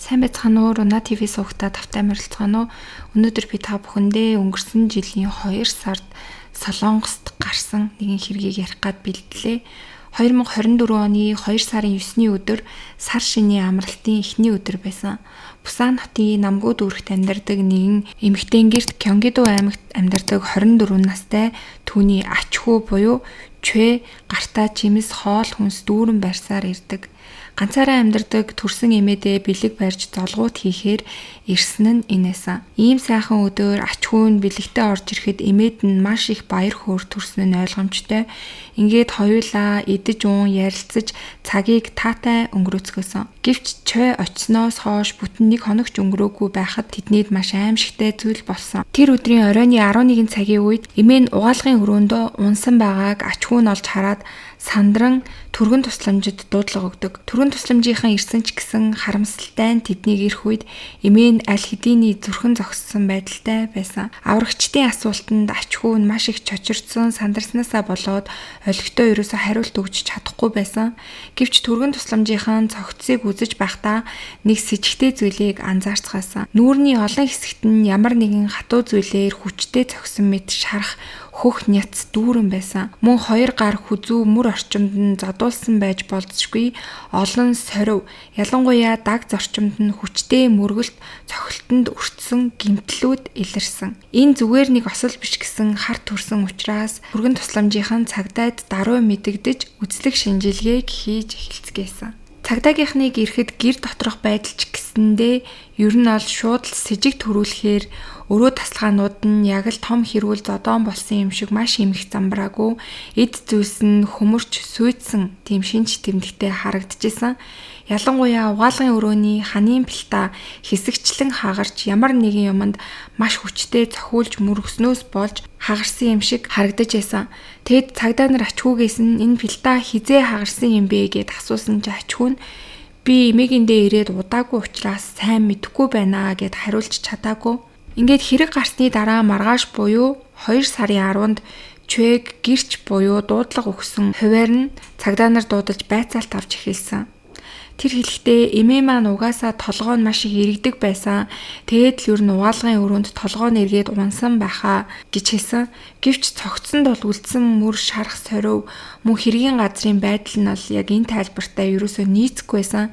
Сайн байцгаана уу? Руна ТV сувагтаа тавтай морилцгаана уу? Өнөөдөр би та бүхэндээ өнгөрсөн жилийн 2 сард Солонгост гарсан нэгэн хэргийг ярих гад бэлтлээ. 2024 оны 2 сарын 9-ний өдөр сар шинийн амралтын эхний өдөр байсан. Пусан хотын Намгү дүүрэгт амьдардаг нэгэн эмэгтэй гэрт Кёнгидо аймагт амьдардаг 24 настай түүний ач хүү буюу Чвэ гартаа чимэс хоол хүнс дүүрэн барьсаар ирдэг. Ганцаараа амьдардаг төрсөн эмээдээ бэлэг барьж золгуут хийхээр ирсэн нь энэ байсан. Ийм сайхан өдөр ач хүү нь бэлэгтээ орж ирэхэд эмээд нь маш их баяр хөөр төрсөн нь ойлгомжтой. Ингээд хоёулаа идэж уун ярилцаж цагийг таатай өнгөрөөцгөөсөн. Гэвч Чой очсноос хойш бүтэн нэг хоногч өнгөрөөгүй байхад тэднийд маш аимшигтай зүйл болсон. Тэр өдрийн оройн 11 цагийн үед эмээ нь угаалгын өрөөндөө унсан байгааг ач хүү нь олж хараад сандран түргэн тусламжид дуудлага өгдөг. Түргэн тусламжийнхан ирсэн ч гэсэн харамсалтай нь тэднийг ирэх үед эмээ нь аль хэдийний зүрхэн зогссон байдалтай байсан. Аврагчдын асуултанд ач хүү нь маш их чочирдсон, сандарснаасаа болоод олигтой ерөөсөө хариулт өгч чадахгүй байсан. Гэвч түргэн тусламжийнхан цогцсыг үзэж байхдаа нэг сэжигтэй зүйлийг анзаарцгаасан. Нүүрний олон хэсэгт нь ямар нэгэн хатуу зүйлээр хүчтэй цогсон мэт шарах хөх няц дүүрэн байсан. Мөн хоёр гар хүзүү мөр орчимд нь зодуулсан байж болзошгүй олон сорив, ялангуяа даг зорчимд нь хүчтэй мөргөлт цохилтонд өртсөн гэмтлүүд илэрсэн. Энэ зүгээр нэг осол биш гэсэн хар төрсөн учраас түргэн тусламжийнхан цагдаад даруй мэдэгдэж үзлэг шинжилгээг хийж эхэлцгээсэн. Цагдаагийнхныг ирэхэд гэр доторх байдал ч гэсэндээ ер нь бол шууд л сэжиг төрүүлэхээр өрөө тасалгаанууд нь яг л том хэрүүл зодоон болсон юм шиг маш эмх замбраагүй эд зүйлс нь хөмөрч сүйдсэн тийм шинж тэмдэгтэй харагдчихсан. Ялангуяа угаалгын өрөөний ханын плита хэсэгчлэн хагарч ямар нэгэн юмд маш хүчтэй цохиулж мөргөснөөс болж хагарсан юм шиг харагдаж байсан. Тэгэд цагдаа нар ач хүүгээс нь энэ плита хизээ хагарсан юм бэ гэд асуусан чи ач хүү нь би эмээгэндээ ирээд удаагүй учраас сайн мэдэхгүй байна гэд хариулж чадаагүй. Ингээд хэрэг гарсны дараа маргааш буюу 2 сарын 10-нд Чвэг гэрч буюу дуудлага өгсөн хувиар нь цагдаа нар дуудаж байцаалт авч эхэлсэн. Тэр хэлэхдээ эмээ маань угаасаа толгой нь маш их эргэдэг байсан. Тэгээд л ер нь угаалгын өрөөнд толгой нь эргээд унсан байхаа гэж хэлсэн. Гэвч цогцсонд бол үлдсэн мөр шарах сорив мөн хэргийн газрын байдал нь бол яг энэ тайлбартай ерөөсөө нийцэхгүй байсан.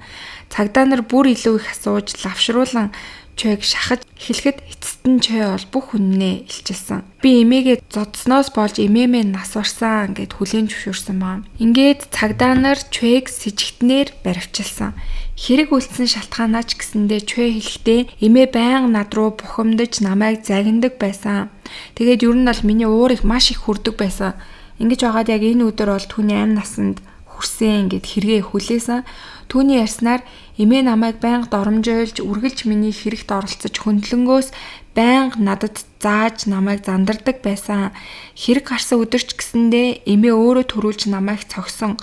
Цагдаа нар бүр илүү их асууж лавшруулан Чойг шахаж эхлэхэд эцэст нь Чой бол бүх үннээ илчилсэн. Би эмээгээ зодсноос болж эмээмээ нас барсан гэд хүлээн зөвшөөрсөн байна. Ингээд цагдаа нар Чойг сэжигтнээр баривчилсан. Хэрэг үлдсэн шалтгаанаа ч гэсэндээ Чой хэлэхдээ эмээ байнга над руу бухимдаж намайг загнадаг байсан. Тэгээд ер нь бол миний уур их маш их хүрдэг байсан. Ингэж байгаад яг энэ өдөр бол түүний амь насанд хүрсэн гэд хэрэгээ хүлээсэн. Түүний ярьснаар эмээ намайг байнга доромжойлж, үргэлж миний хэрэгт оролцож хөндлөнгөөс байнга надад зааж намайг зандардаг байсан. Хэрэг гарсан өдөр ч гэсэндээ эмээ өөрөө төрүүлж намайг цогсон.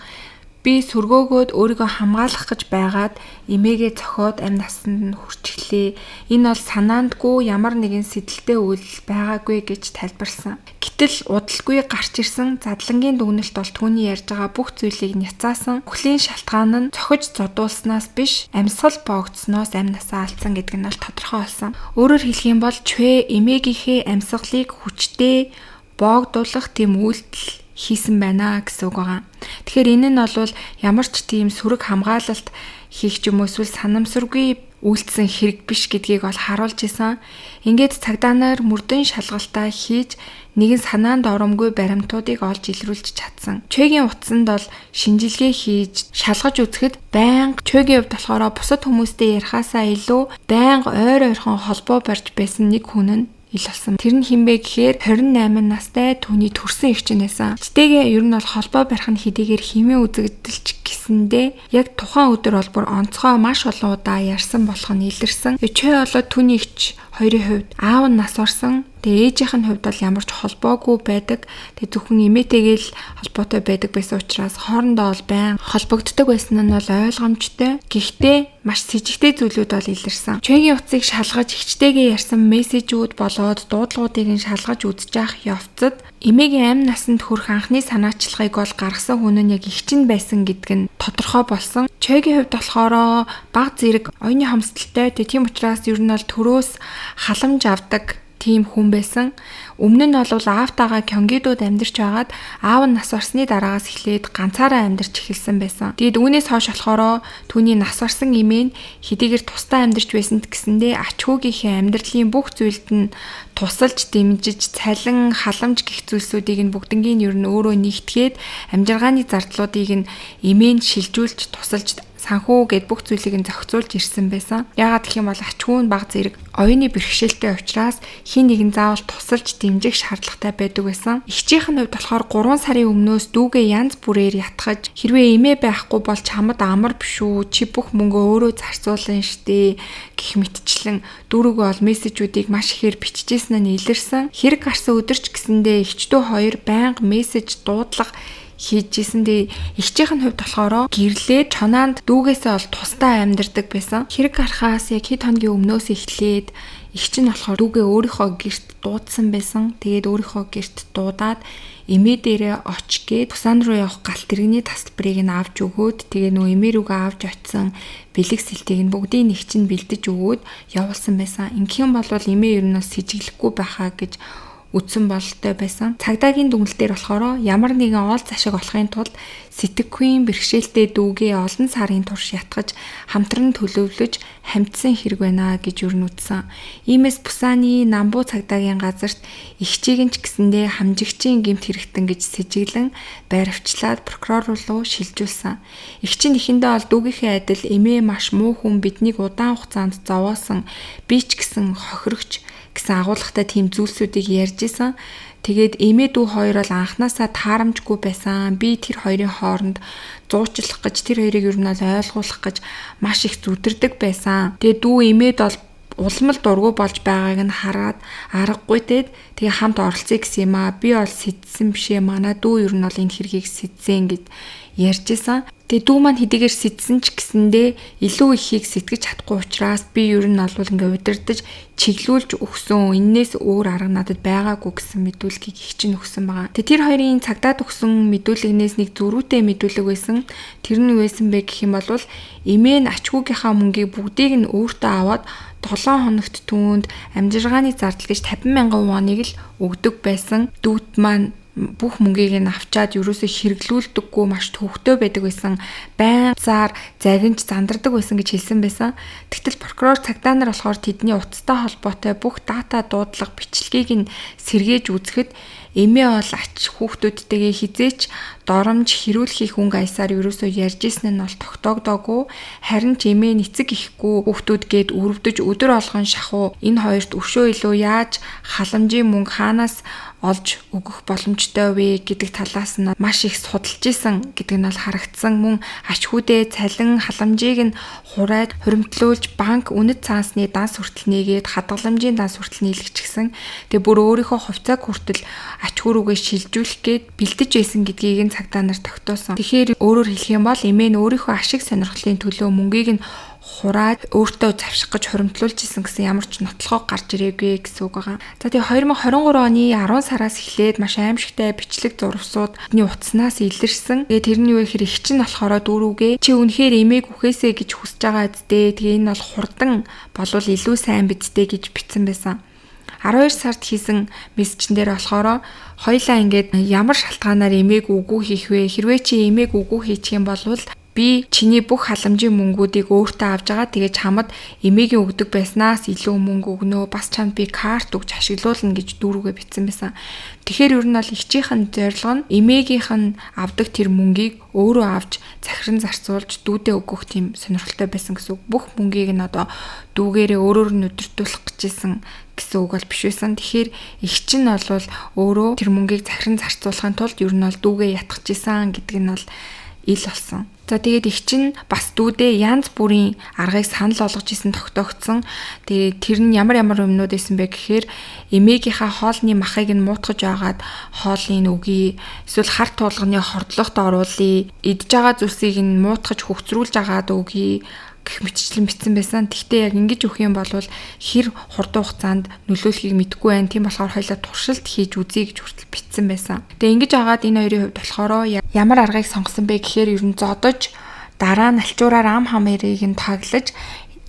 Би сөргөөгөөд өөрийгөө хамгаалах гэж байгаад эмээгээ цохиод амь насанд нь хүрчихлээ. Энэ бол санаандгүй ямар нэгэн сэтэлтэй үйлдэл байгаагүй гэж тайлбарлсан. Гэтэл удалгүй гарч ирсэн задлангийн дүгнэлт бол түүний ярьж байгаа бүх зүйлийг няцаасан. Үхлийн шалтгаан нь цохиж зодуулснаас биш, амьсгал боогдсноос амь насаа алдсан гэдэг нь бол тодорхой болсон. Өөрөөр хэлэх юм бол Чвэ эмээгийнхээ амьсгалыг хүчтэй боогдуулах тийм үйлдэл хийсэн байна гэсэн үг байгаа. Тэгэхээр энэ нь бол ямар ч тийм сөрөг хамгаалалт хийх ч юм уу эсвэл санамсаргүй үйлдсэн хэрэг биш гэдгийг бол харуулж исэн. Ингээд цагдаа нар мөрдөн шалгалтаа хийж нэгэн санаанд оромгүй баримтуудыг олж илрүүлж чадсан. Чойгийн утсанд бол шинжилгээ хийж шалгаж үзэхэд байнга Чойгийн хувьд болохоор бусад хүмүүстэй ярихаасаа илүү байнга ойр ойрхон холбоо барьж байсан нэг хүн нь ил болсон. Тэр нь хэн бэ гэхээр 28 настай түүний төрсөн эгч нь байсан. Тэтэйгээ ер нь бол холбоо барих нь хэдийгээр хэмээн үзэгдэлч гэсэндээ яг тухайн өдөр бол бүр онцгой маш олон удаа ярьсан болох нь илэрсэн. Чой болоод түүний эгч хоёрын хувьд аав нь нас барсан. Тэгээ ээжийнх нь хувьд бол ямар ч холбоогүй байдаг. Тэгээ зөвхөн эмээтэйгээ л холбоотой байдаг байсан учраас хоорондоо бол байн холбогддог байсан нь бол ойлгомжтой. Гэхдээ маш сэжигтэй зүйлүүд бол илэрсэн. Чойгийн утсыг шалгаж эгчтэйгээ ярьсан мессежүүд болоод дуудлагуудыг нь шалгаж үзэж явах явцад эмээгийн амь насанд хүрэх анхны санаачлагыг бол гаргасан хүн нь яг эгч нь байсан гэдг нь тодорхой болсон. Чойгийн хувьд болохоор баг зэрэг оюуны хомсдолтой. Тийм учраас ер нь бол төрөөс халамж авдаг тийм хүн байсан. Өмнө нь бол аавтайгаа Кёнгидод амьдарч байгаад аав нь нас барсны дараагаас эхлээд ганцаараа амьдарч эхэлсэн байсан. Тэгээд үүнээс хойш болохоор түүний нас барсан эмээ нь хэдийгээр тусдаа амьдарч байсан гэсэндээ ач хүүгийнхээ амьдралын бүх зүйлд нь тусалж дэмжиж, цалин, халамж гих зүйлсүүдийг нь бүгднгийн ер нь өөрөө нэгтгээд амжиргааны зардлуудыг нь эмээ нь шилжүүлж тусалж санхүү гэд бүх зүйлийг нь зохицуулж ирсэн байсан. Яагаад гэх юм бол ач хүн баг зэрэг оюуны бэрхшээлтэй учраас хин нэгэн заавал тусалж дэмжих шаардлагатай байдаг байсан. Эгчийнх нь хувьд болохоор 3 сарын өмнөөс дүүгээ янз бүрээр ятгах, хэрвээ эмээ байхгүй бол чамд амар биш үү? Чи бүх мөнгөө өөрөө зарцуулна штэ гэх мэтчлэн дүүрүүгээ бол мессежүүдийг маш ихээр бичижсэн нь илэрсэн. Хэрэг гарсан өдөрч гэсэндээ эгч дүү хоёр байнга мессеж дуудлага хийж исэн. Тэгээ эгчийнх нь хувьд болохоор гэрлээ чонаанд дүүгээсээ бол тусдаа амьдардаг байсан. Хэрэг гарахаас яг хэд хоногийн өмнөөс эхлээд эгч нь болохоор дүүгээ өөрийнхөө гэрт дуудсан байсан. Тэгээд өөрийнхөө гэрт дуудаад эмээ дээрээ оч гээд Пусан руу явах галт тэрэгний тасалбарыг нь авч өгөөд тэгээ нөө эмээ рүүгээ авч очисон бэлэг сэлтийг нь бүгдийг нэг чинь бэлдэж өгөөд явуулсан байсан. Ингэх юм бол эмээ ер нь бас сэжиглэхгүй байхаа гэж үдсэн бололтой байсан. Цагдаагийн дүгнэлтээр болохоор ямар нэгэн оол зашиг олохын тулд сэтгэхүйн бэрхшээлтэй дүүгээ олон сарын турш ятгаж хамтран төлөвлөж хамтсан хэрэг байна гэж юу нүдсэн. Иймээс Пусаны Намбу цагдаагийн газарт эгчийг нь ч гэсэндээ хамжигчийн гэмт хэрэгтэн гэж сэжиглэн баривчлаад прокурор руу шилжүүлсэн. Эгч нь эхэндээ бол дүүгийнхээ адил эмээ маш муу хүн биднийг удаан хугацаанд зовоосон, би ч гэсэн хохирогч гэсэн агуулгатай тийм зүйлсүүдийг ярьж исэн. Тэгээд эмээ дүү хоёр бол анханасаа таарамжгүй байсан. Би тэр хоёрын хооронд зуучлах гэж, тэр хоёрыг ер нь бол ойлгуулах гэж маш их зүдэрдэг байсан. Тэгээд дүү эмээд бол улам л дургу болж байгааг нь хараад аргагүй тээд тэгээ хамт оролцъё гэсэн юм аа. Би бол сэтсэн бишээ, манай дүү ер нь бол энэ хэргийг сэтсэн гэд ярьж исэн. Тэгээ дүү маань хэдийгээр сэтсэн ч гэсэндээ илүү ихийг сэтгэж чадахгүй учраас би ер нь бол ингээ удирдах чиглүүлж өгсөн. Эннээс өөр арга надад байгаагүй гэсэн мэдүүлгийг их чинь өгсөн байгаа. Тэгээ тэр хоёрын цагдаад өгсөн мэдүүлэгнээс нэг зөрүүтэй мэдүүлэг байсан. Тэр нь юу байсан бэ гэх юм бол эмээ нь ачгүйгийнхаа мөнгийг бүгдийг нь өөртөө аваад 7 хоногт түүнд амжиргааны зардал гэж 50,000 воныг л өгдөг байсан. Дүүд маань бүх мөнгийг нь авчаад ерөөсөө хэрэглүүлдэггүй маш төвхтөө байдаг байсан. Байн зар загинж зандардаг байсан гэж хэлсэн байсан. Тэгтэл прокурор цагдаа нар болохоор тэдний утастай холбоотой бүх дата дуудлага бичлэгийг нь сэргээж үзэхэд эмээ бол ач хүүхдүүдтэйгээ хизээч доромж хэрүүл хийх өнгө аясаар ерөөсөө ярьж исэн нь бол тогтоогдоогүй. Харин ч эмээ нь эцэг ихгүй хүүхдүүд гээд өрөвдөж өдөр болгон шахуу энэ хоёрт өшөө илүү яаж халамжийн мөнгө хаанаас олж өгөх боломжтой вэ гэдэг талаас нь маш их судалж исэн гэдэг нь бол харагдсан. Мөн ач хүүдээ цалин халамжийг нь хураад хуримтлуулж банк үнэт цаансны данс хүртэл нээгээд хадгаламжийн данс хүртэл нийлэгчсэн. Тэгээ бүр өөрийнхөө хувьцааг хүртэл ач хүүрүүгээ шилжүүлэх гээд бэлдэж байсан гэдгийг нь цагдаа нар тогтоосон. Тэгэхээр өөрөөр хэлэх юм бол эмээ нь өөрийнхөө ашиг сонирхлын төлөө мөнгийг нь хураад өөртөө завших гэж хуримтлуулж исэн гэсэн ямар ч нотлохоо гарч ирээгүй гэсэн үг байгаа. За тэгээ 2023 оны 10 сараас эхлээд маш аимшигтай бичлэг зурвсууд бидний утаснаас илэрсэн. Тэгээ тэр нь юу гэхээр эгч нь болохоор дүүрүүгээ чи үнэхээр эмээг үхээсэй гэж хүсэж байгаа зү. Тэгээ энэ бол хурдан болвол илүү сайн бидтэй гэж бичсэн байсан. 12 сард хийсэн мессежн дээр болохоор хоёлаа ингээд ямар шалтгаанаар эмээг үгүй хийх вэ? Хэрвээ чи эмээг үгүй хийчих юм бол би чиний бүх халамжийн мөнгүүдийг өөртөө авч байгаа. Тэгээ чамд эмээгийн өгдөг байснаас илүү мөнгө өгнө. Бас чамд би карт өгч ашиглуулна гэж дүүрүүгээ бичсэн байсан. Тэгэхээр ер нь бол эгчийнх нь зорилго нь эмээгийнх нь авдаг тэр мөнгийг өөрөө авч захиран зарцуулж дүүдээ өгөх тийм сонирхолтой байсан гэсэн үг. Бүх мөнгийг нь одоо дүүгээрээ өөрөөр нь өдөртүүлэх гэжсэн гэсэн үг бол биш байсан. Тэгэхээр эгч нь бол өөрөө тэр мөнгийг захиран зарцуулахын тулд ер нь бол дүүгээ ятгах гэсэн гэдэг нь бол ил болсон. За тэгээд их чинь бас дүүдээ янз бүрийн аргыг санал болгож исэн тогтоогдсон. Тэгээд тэр нь ямар ямар юмнууд исэн бэ гэхээр эмээгийнхаа хоолны махыг нь муутгаж байгаад хоолыг өгье, эсвэл хар туулганы хордлогот оруулъя, идж байгаа зүйлсийг нь муутгаж хөгцрүүлж агаад өгье гэх мэтчлэн бичсэн байсан. Тэгтээ яг ингэж өгөх юм бол хэр хурдан хугацаанд нөлөөлөхийг мэдэхгүй байна. Тийм болохоор хоёлаа туршилт хийж үзье гэж хүртэл бичсэн байсан. Тэгээ ингэж агаад энэ хоёрын хувьд болохоор ямар аргыг сонгосон бэ гэхээр ер нь зодож дараа нь альчуураар ам хамаарыг нь таглаж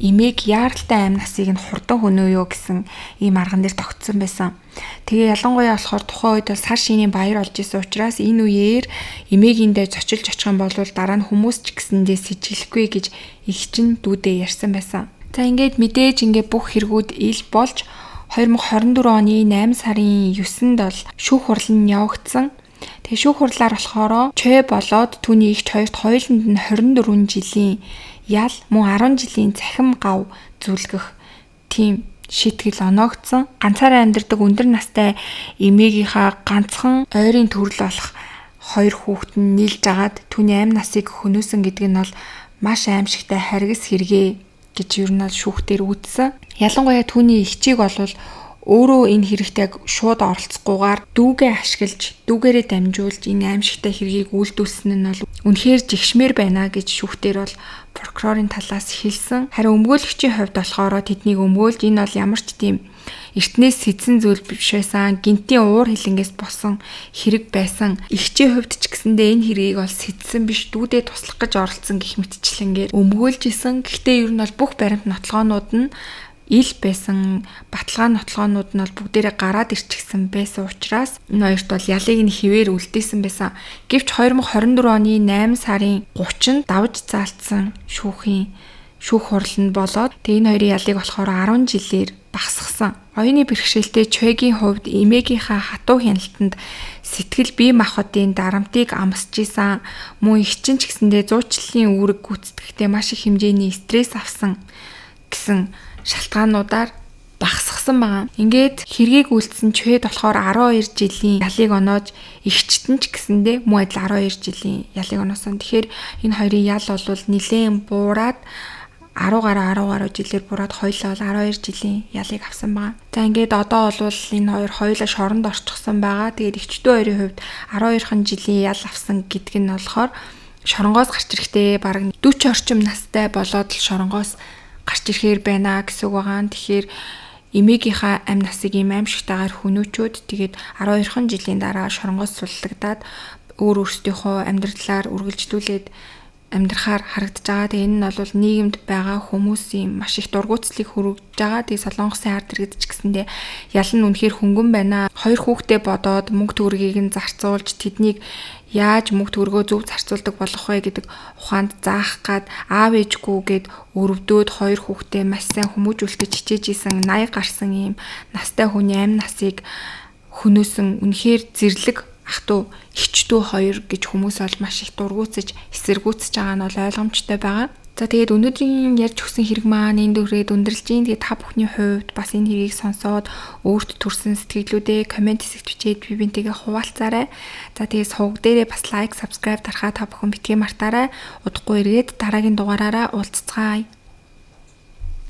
эмээг яаралтай амь насыг нь хурдан хөнөө юу гэсэн ийм арган дээр тогтсон байсан. Тэгээ ялангуяа болохоор тухайн үед бол сар шинийн баяр болж исэн учраас энэ үеэр эмээгийн дээр зочилж очих юм бол дараа нь хүмүүс ч гэсэндээ сэжиглэхгүй гэж их чинь дүүдээ ярьсан байсан. За ингээд мэдээж ингээд бүх хэрэгүүд ил болж 2024 оны 8 сарын 9-нд бол шүүх хурал нь явагдсан. Тэгээ шүүх хурлаар болохоор Чой болоод түүний эгч хоёрт хоёуланд нь 24 жилийн ял мөн 10 жилийн цахим гав зүлгэх тийм шийтгэл оноогдсон. Ганцаараа амьдардаг өндөр настай эмээгийнхаа ганцхан ойрын төрөл болох хоёр хүүхэд нь нийлж агаад түүний амь насыг хөнөөсөн гэдэг нь бол маш аимшигтай харгас хэрэгээ гэж ер нь бол шүүхтэр үүдсэн. Ялангуяа түүний эгчийг бол өөрөө энэ хэрэгт яг шууд оролцохгүйгээр дүүгээ ашиглаж, дүүгээрээ дамжуулж энэ аимшигтай хэргийг үйлдүүлсэн нь бол үнэхээр жигшмээр байна гэж шүүхтэр бол прокурорын талаас хэлсэн. Харин өмгөөлөгчийн хувьд болохоор тэднийг өмгөөлж энэ бол ямар ч тийм эртнээс сэдсэн зүйл биш байсан. Гинтийн уур хилэнгээс болсон хэрэг байсан. Эгчийн хувьд ч гэсэндээ энэ хэргийг бол сэдсэн биш, дүүдээ туслах гэж оролцсон гэх мэтчлэнгээр өмгөөлж исэн. Гэхдээ ер нь бол бүх баримт нотлогоонууд нь ил байсан, баталгаа нотлогоонууд нь бол бүгдээрээ гараад ирчихсэн байсан учраас энэ хоёрт бол ялыг нь хിവэр үлдээсэн байсан. Гэвч 2024 оны 8 сарын 30-нд давж заалтсан шүүх хурал нь болоод тэгээ энэ хоёрын ялыг болохоор 10 жилээр багасгасан. Оюуны бэрхшээлтэй Чойгийн хувьд эмээгийнхаа хатуу хяналтанд сэтгэл бие махбодын дарамтыг амсч исэн. Мөн эгчин ч гэсэндээ зуучлалын үүрэг гүйцэтгэхдээ маш их хэмжээний стресс авсан гэсэн шалтгаануудаар багасгасан байгаа. Ингээд хэргийг үйлдсэн Чойд болохоор 12 жилийн ялыг оноож эгчтэн ч гэсэндээ мөн адил 12 жилийн ялыг оноосон. Тэгэхээр энэ хоёрын ял бол нилээн буураад 10 гаруй 10 гаруй жилээр буураад хоёулаа бол 12 жилийн ялыг авсан байгаа. За ингээд одоо бол энэ хоёр хоёулаа шоронд орчихсон байгаа. Тэгээд эгчдүү хоёрын хувьд 12 жилийн ял авсан гэдг нь болохоор шоронгоос гарч ирэхдээ бараг 40 орчим настай болоод л шоронгоос гарч ирэхээр байна гэсэн үг байгаа. Тэгэхээр эмээгийнхаа амь насыг ийм аимшигтайгаар хөнөөчөөд тэгээд 12 жилийн дараа шоронгоос суллагдаад өөр өөрсдийнхөө амьдралаар үргэлжлүүлээд амьдрахаар харагдаж байгаа. Тэгээ энэ нь бол нийгэмд байгаа хүмүүсийн маш их дургуутслыг хүргэж байгаа. Тэгээ Солонгосын ард иргэд ч гэсэндээ ял нь үнэхээр хөнгөн байна. Хоёр хүүхдээ бодоод мөнгө төгрөгийг нь зарцуулж тэднийг яаж мөнгө төгрөгөө зөв зарцуулдаг болох вэ гэдэг ухаанд заах гад аав ээжгүйгээд өрөвдөөд хоёр хүүхдээ маш сайн хүмүүжүүлэх гэж хичээж исэн 80 гарсан ийм настай хүний амь насыг хөнөөсөн үнэхээр зэрлэг ах トゥ эгч дүү хоёр гэж хүмүүс бол маш их дургуутсаж эсэргүүцэж байгаа нь бол ойлгомжтой байгаа. За тэгээд өнөөдрийн ярьж өгсөн хэрэг маань энд үрээд өндөрлж байна. Тэгээд та бүхний хувьд бас энэ хэргийг сонсоод өөрт төрсэн сэтгэлүүдээ коммент хэсэгт бичээд би бинтэйгээ хуваалцаарай. За тэгээд сувг дээрээ бас лайк, subscribe дарахаа та бүхэн битгий мартаарай. Удахгүй эргээд дараагийн дугаараараа уулзцгаая.